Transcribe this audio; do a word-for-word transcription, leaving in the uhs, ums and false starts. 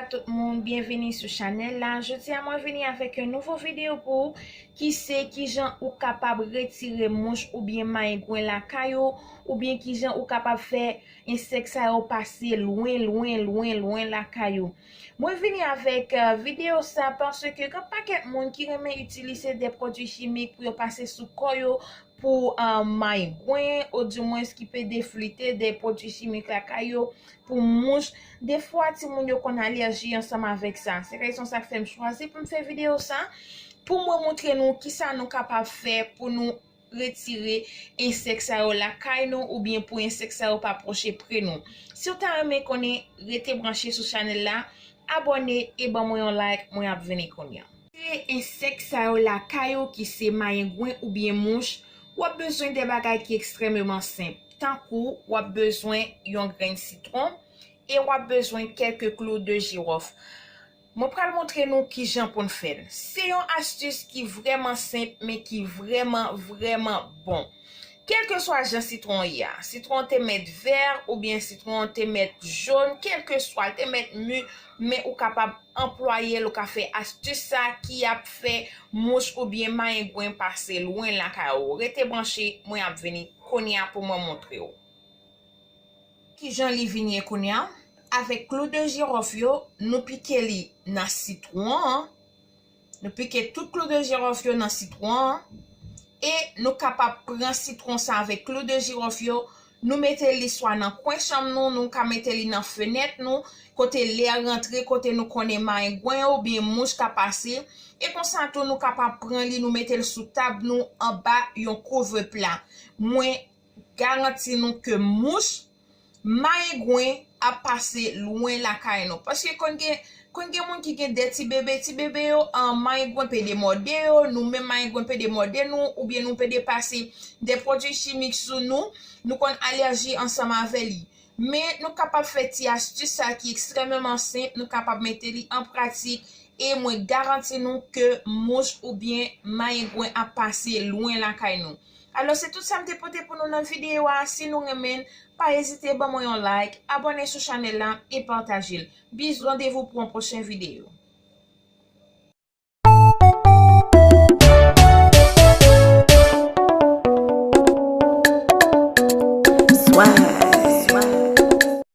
Tout moun, byenvini sou chanèl la. Jodi a mwen vini avèk yon nouvo videyo pou ou ki se kijan ou kapab retire mouch oubyen mayengwen lakay ou, oubyen kijan ou kapab fè ensèk sa yo pase lwen, lwen, lwen, lwen lakay ou. Mwen vini avèk uh, videyo sa paske gen pakèt moun ki renmen itilize de pwodui chimik pou yo pase sou kò yo pou uh, mayengwen, ou dimwens ki pe deflite de pwodui chimik lakay yo pou mouch. Defwa timoun yo konn alèji ansanm avèk sa. Se rezon sa k fè m chwazi pou m fè videyo sa pou mwen montre nou kisa nou kapab fè pou nou retire ensèk sa yo lakay nou oubyen pou ensèk sa yo pa pwoche pre nou. Si w ta renmen konnen, rete branche sou chanèl la, abòne e ban mwen yon like, mwen ap vini kounye a. Retire ensèk sa yo lakay ou ki se mayengwen oubyen mouch, w ap bezwen de bagay ki ekstrèmeman senp, tankou w ap bezwen yon grenn sitwon e w ap bezwen kèlke klou de jiwòf. Mwen pral montre nou kijan pou n fè l. Se yon astis ki vrèman senp, men ki vrèman, vrèman bon. Kèlkeswa jan sitwon ye a, sitwon te mèt vè oubyen sitwon te mèt jòn, kèlkeswa l te mèt mi, men ou kapab anplwaye l, ou ka fè astis sa ki ap fè mouch oubyen mayengwen pase lwen lakay ou. Rete branche, mwen ap vini kounye a pou mwen montre w. Kijan li vin ye kounye a? Avèk klou de jiwòf yo, nou pike li nan sitwon an. Nou pike tout klou de jiwòf yo nan sitwon an. E nou kapab pran sitwon sa avèk klou de jiwòf yo, nou mete li swa nan kwen chanm nou, nou ka mete li nan fenèt nou, kote lè rantre, kote nou konnen mayengwen oubyen mouch ka pase. E konsa tou, nou kapab pran li, nou mete l sou tab nou anba yon kouvèpla. Mwen garanti nou ke mouch, mayengwen ap pase lwen lakay nou. Paske konn gen, konn gen moun ki gen de ti bebe, ti bebe yo, an, mayengwen pede mòde yo, nou menm mayengwen pede mòde nou, oubyen nou pede pase de pwodui chimik sou nou, nou konn alèji ansanm avè li. Men nou kapab fè ti astis sa ki ekstrèmeman senp, nou kapab mete li an pratik, e mwen garanti nou ke mouch oubyen mayengwen ap pase lwen lakay nou. Alò, se tout sa m te pote pou nou nan videyo a. Si nou renmen l, pa ezite ban mwen yon like, abòne sou chanèl la e pataje l. Bizou, randevou pou yon pwochen videyo.